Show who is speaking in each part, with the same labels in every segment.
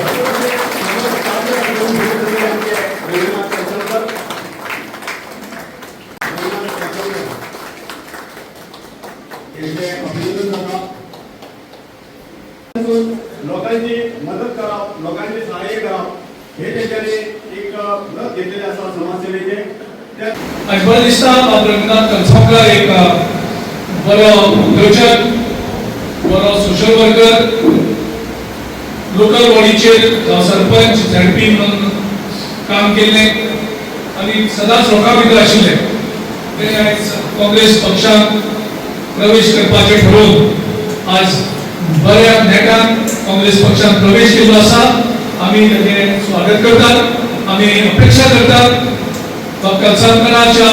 Speaker 1: भरपूर असे समाज कार्य करून घेतलेले आमचे रवींद्रनाथ कलसावकर. रवींद्रनाथ कलसावकर यांचे अभिनंदन जाता. लोकांची मदत करप, लोकांचे सहाय्य करप हे तेंच्यांनी एक व्रत घेतलेले आसा समाजसेवेचे त्या.
Speaker 2: आनी बरें दिसता, बाब रंगनाथ कलसांवकर एक बरो उद्योजक, बरो सोशल वर्कर, लोकल बॉडीचेर सरपंच, झेडपी म्हणून काम केल्लें आनी सदांच लोकां भितर आशिल्ले. ते आयज काँग्रेस पक्षांत प्रवेश करपाचें ठरोवन आज बऱ्या नेटान काँग्रेस पक्षांत प्रवेश केल्लो आसा. आमी ताचें स्वागत करतात. आमी अपेक्षा करतात, बाब कलसांवकराच्या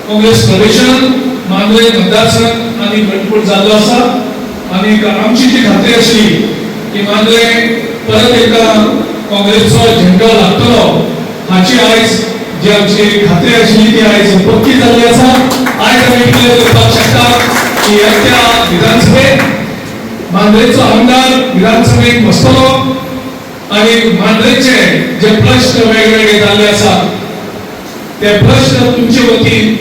Speaker 2: काँग्रेस प्रवेशान मांद्रे मतदारसंघ आनी घटमूट जाल्लो आसा आनी आमची जी खात्री आशिल्ली की मांद्रे परत एकदा काँग्रेसचो झेंडो लागतलो, हाची आयज जी आमची खात्री आशिल्ली ती आयज पक्की जाल्ली आसा. आयज आमी डिक्लेअर करपाक शकता की येत्या विधानसभेत मांद्रेचो आमदार विधानसभेत बसतलो आणि मांद्रेचे जे प्रश्न वेगवेगळे जाल्ले आसात ते प्रश्न तुमचे वतीन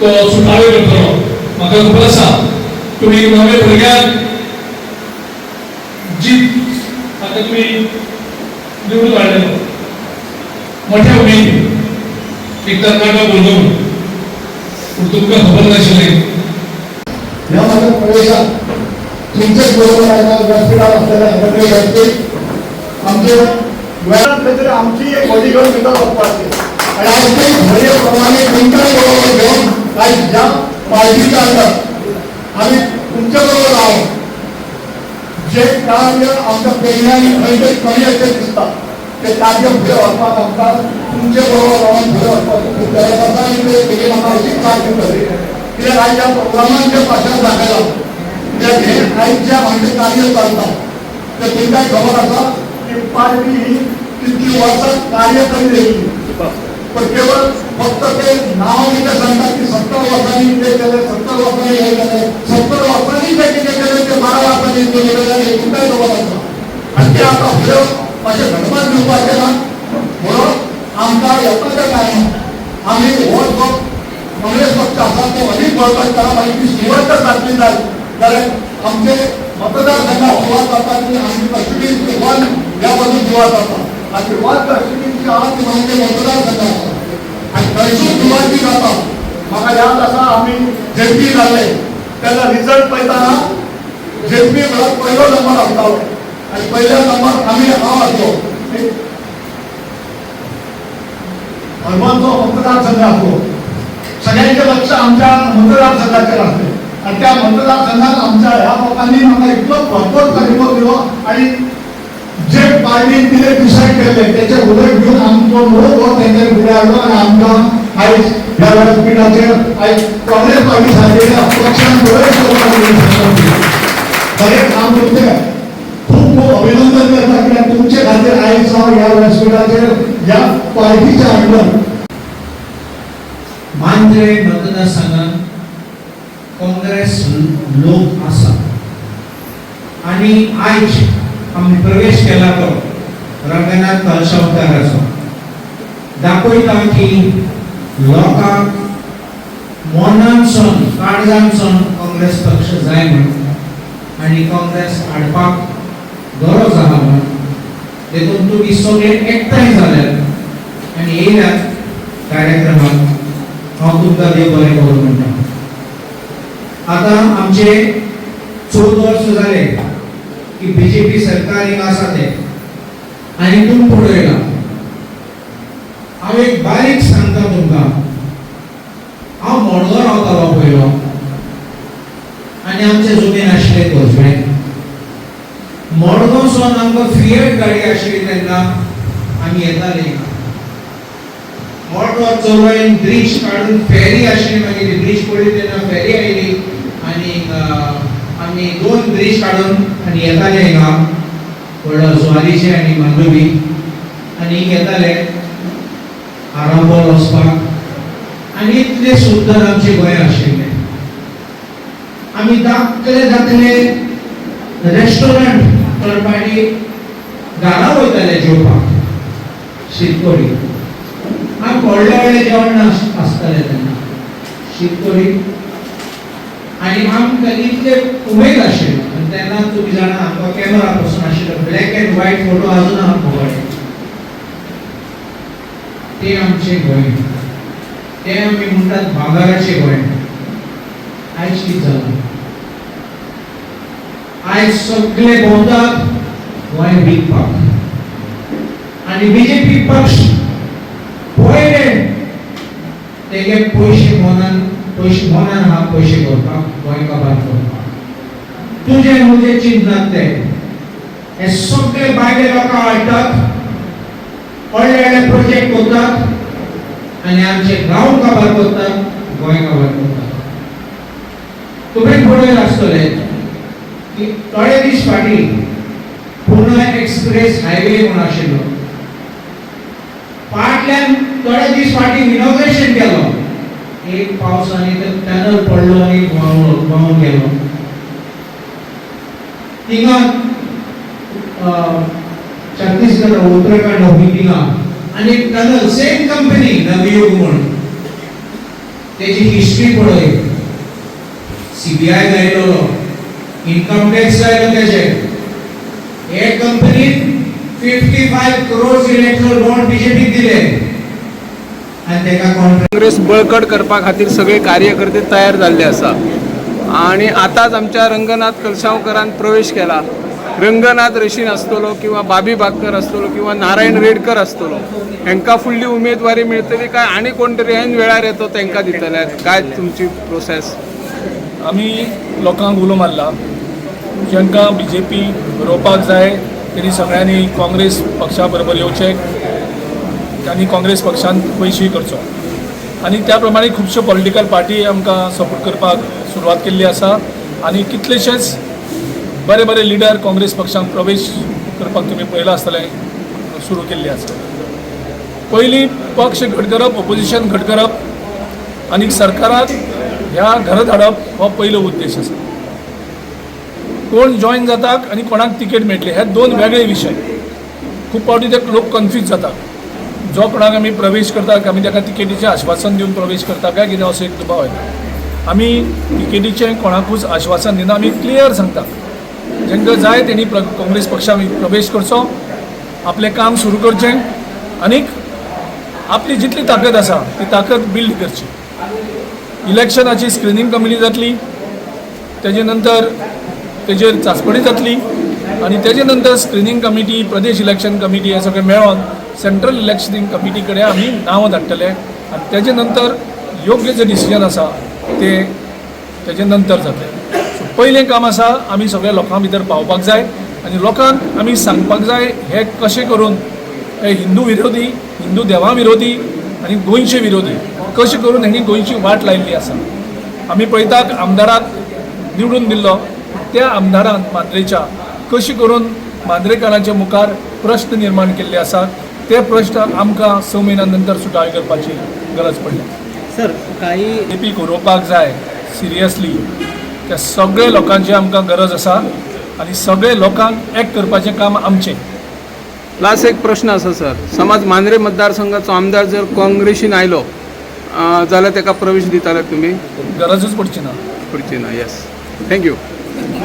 Speaker 2: तो सुटावे करतलो. म्हाका खबर आसा, तुमी नवे भुरग्यांक जीत आतां तुमी निवडून हाडलेलो मोठ्या उमेदीन, एक तरणाटो भुरगो म्हणून, पूण तुमकां खबर नाशिल्लें.
Speaker 3: ह्या माझ्या प्रवेशात तुमचेच बरोबर आहे व्यासपीठावर असलेल्या एकत्र व्यासपीठ आमचे
Speaker 1: वेळात खंय तरी आमची एक व्हडी घेवन भितर वचपाची.
Speaker 3: आणि आमचे व्हडये प्रमाणे तुमच्या बरोबर घेऊन काय ज्या पार्टीच्या अंडर आम्ही तुमच्या बरोबर आहोत, जे कार्य आमच्या पेडण्याने खंय तरी कमी अशें दिसता ते कार्य फुडें व्हरपाक आमकां तुमचे बरोबर रावन फुडें व्हरपाची खूब गरज आसा. आनी ते बेगीन आमकां अशी कार्य करतली, कित्याक आयज ह्या प्रोग्रामान जे भाशण दाखयलां, कित्याक हे आयज जे आमचें कार्य चलता ते तुमकांय खबर आसा की पार्टी ही कितली वर्सां कार्य करीत येयली, पण केवळ फक्त ते नाव कितें सांगतात की 70 वर्सांनी ते केले, 70 वर्सांनी हे केले, 70 वर्सांनी जे कितें केलें ते 12 वर्सांनी केलें हें तुमकांय खबर आसा. आनी ते आतां फुडें अशें घडपाक दिवपाचें ना. म्हणून आमकां येता त्या टायमार आमी हो जो काँग्रेस पक्ष आसा तो अदीक बळकट करप आनी ती सुरवात जातली जाय, कारण आमचे मतदारसंघात सुरवात जाता ती आमची कॉन्स्टिट्युएन्सी वन ह्या बाजून सुरवात जाता आनी वन कॉन्स्टिट्युएन्सी आहा ती आमचे मतदारसंघ आसा आनी थंयसून सुरवात जी जाता. म्हाका याद आसा, आमी झेडपी जाल्ले तेन्ना रिजल्ट पळयतना झेडपी म्हळ्यार पयलो नंबर आसतालो आनी पयल्या नंबर आमी हांव आसलो. एक हरमलचो मतदारसंघ आसलो, सगळ्यांचे लक्ष आमच्या मतदारसंघाचेर आसले आणि त्या मतदारसंघात आमच्या ह्या लोकांनी म्हाका इतलो भरपूर पाठिंबो दिलो आणि जे पार्टीन कितें डिसायड केल्ले त्याचे उलट घेवन आमचो लोक हो तेंच्यानी फुडें हाडलो आणि आमकां आयज ह्या व्यासपीठाचेर आयज काँग्रेस पार्टी सारकेल्या पक्षान प्रवेश करपाक संद दिली. खरें हांव तुमचें खूब खूब अभिनंदन करता, कित्याक तुमचे खातीर आयज हांव ह्या व्यासपीठाचेर ह्या पार्टीच्या अंडर.
Speaker 4: मांद्रे मतदारसंघात काँग्रेस लोक आसा आणि आयज आमी प्रवेश केला तो रंगनाथ कलसांवकाराचो दाखयता की लोकांक मनानसून काळजानसून काँग्रेस पक्ष जाय म्हणून आनी काँग्रेस हाडपाक गरज आहा म्हणून. देखून तुमी सगळे एकठांय जाल्यात आनी येयल्यात कार्यक्रमाक, हांव तुमकां देव बरें करूं म्हणटा. आतां आमचे 14 वर्स जाले की बीजेपी सरकार हिंगा आसा ते आनी तुम पळयला. हांव एक बारीक सांगता तुमकां, हांव मडगांव रावतालो पयलो आनी आमचे जमीन आशिल्ले खोजवें. मडगांव आमकां फिएट गाडी आशिल्ली तेन्ना आमी येताले हिंगा. मोटर चलोवन ब्रिज काडून फेरी आशिल्ली, मागीर ब्रिज पडली तेन्ना फेरी आयली आनी आमी दोन ब्रिज काडून आनी येताले हिंगा, व्हडलो जुवारीचे आनी मांडवी, आनी हिंग येताले आरांबोल वचपाक. आनी इतले सुंदर आमचे गोंय आशिल्लें. आमी धाकले धाकले रेस्टॉरंट चड फावटी घरा वयताले जेवपाक शीतकडी. आमकां व्हडलें व्हडलें जेवण आसतालें तेन्ना, शीतकडी. आनी आमकां इतले उमेद आशिल्लो. आनी तेन्ना तुमी जाणा, आमकां कॅमेरा पसून आशिल्लो, ब्लॅक एंड व्हायट फोटो अजून आमकां कडेन. ते आमचें गोंय, ते आमी म्हणटात भांगराचें गोंय. आयज कितें जालां? आयज सगळे भोंवतात गोंय विकपाक. आनी बीजेपी पक्ष पयले तेगे पयशे मनान, पयशे मनान आहा, पयशे करपाक, गोंय काबार करपाक. तुजे म्हजे चिंतनात ते. हे सगळे भायले लोकांक हाडटात, व्हडले व्हडले प्रोजेक्ट करतात आनी आमचे गांव काबार करतात, गोंय काबार करतात. तुमी पळयलां आसतलें की थोडे दीस फाटीं पुना एक्सप्रेस हायवे म्हूण आशिल्लो. फाटल्यान थोडे दीस फाटीं इनॉग्रेशन केलो. एक पावस आनी ते टनल पडलो आनी व्हांवलो, व्हांवून गेलो. थिंगा छत्तीसगड, उत्तराखंड होई थिंगा आनी एक टनल, सेम कंपनी, नवयुग म्हूण. तेजी हिस्ट्री पळय. सीबीआय जायलो, इन्कम टॅक्स जायलो तेजे. हे कंपनीन 55 क्रोर्स इलेक्ट्रल बॉन्ड बीजेपीक दिले आनी तेका कॉन्ट्रॅक्ट
Speaker 5: काँग्रेस बळकट करपा खातीर सगळे कार्यकर्ते तयार जाल्ले आसा आणि आतांच आमच्या रंगनाथ कलसांवकरान प्रवेश केला. रंगनाथ रशीन आसतलो किंवा बाबी बागकर आसतलो किंवा नारायण रेडकर आसतलो, हांकां फुडली उमेदवारी मेळटली काय आनी कोण तरी ऐन वेळार येतो तांकां दितले काय? तुमची प्रोसेस?
Speaker 6: आमी लोकांक उलो मारला, जांकां बीजेपी रोवपाक जाय तेणी सगळ्यांनी काँग्रेस पक्षा बरोबर येवचें आनी काँग्रेस पक्षान पयशे करचो. आनी त्या प्रमाणे खुबश्यो पॉलिटिकल पार्टी आमकां सपोर्ट करपाक सुरवात केल्ली आसा आनी कितलेशेच बरे बरे लिडर काँग्रेस पक्षांत प्रवेश करपाक, तुमी पळयलां आसतलें, सुरू केल्ली आसा. पयलीं पक्ष घट करप, ओपोजिशन घट करप आनी सरकाराक ह्या घरा धाडप हो पयलो उद्देश आसा. कोण जॉयन जाता आनी कोणाक तिकेट मेळटली हे दोन वेगळे विशय. खूब फावटी ते लोक कन्फ्यूज जातात. जो कोणाक आमी प्रवेश करता, आमी ताका तिकेटीचें आश्वासन दिवन प्रवेश करता काय कितें, असो एक दुबाव येता. आमी तिकेटीचें कोणाकूच आश्वासन दिना. आमी क्लियर सांगता, जांकां जाय तेणी काँग्रेस पक्षांत प्रवेश करचो, आपलें काम सुरू करचें आनीक आपली जितली ताकद आसा ती ताकद बिल्ड करची. इलेक्शनाची स्क्रिनींग कमिटी जातली, तेजे नंतर तेजेर चांचपणी जातली आनी तेजे नंतर screening committee, Pradesh election committee हे सगळे मेळोन सेंट्रल इलेक्शनींग कमिटी कडेन आमी नांवां धाडटले आनी तेजे नंतर योग्य जे डिसिजन आसा ते तेजे नंतर जातले. सो पयलें काम आसा, आमी सगळ्या लोकां भितर पावपाक जाय आनी लोकांक आमी सांगपाक जाय, हे कशें करून हे हिंदू विरोधी, हिंदू देवा विरोधी आनी गोंयचे विरोधी कशें करून हेणी गोंयची वाट लायिल्ली आसा. आमी पळयतात, आमदाराक निवडून दिल्लो, त्या आमदारान मांद्रेच्या कशें करून मांद्रेकारांच्या मुखार प्रश्न निर्माण केल्ले आसात. ते प्रश्न आमकां 6 म्हयन्या नंतर सुटावे करपाची गरज पडल्या.
Speaker 7: सर, काही
Speaker 6: बीजेपी उरोवपाक जाय सिरियसली. त्या सगळे लोकांची आमकां गरज आसा आनी सगळे लोकांक एक करपाचें काम आमचें.
Speaker 5: लास्ट एक प्रश्न आसा सर. समज मांद्रे मतदारसंघाचो आमदार जर काँग्रेसीन आयलो जाल्यार ताका प्रवेश दिताले तुमी?
Speaker 6: गरजूच पडची ना.
Speaker 5: पडची ना. Yes, thank you.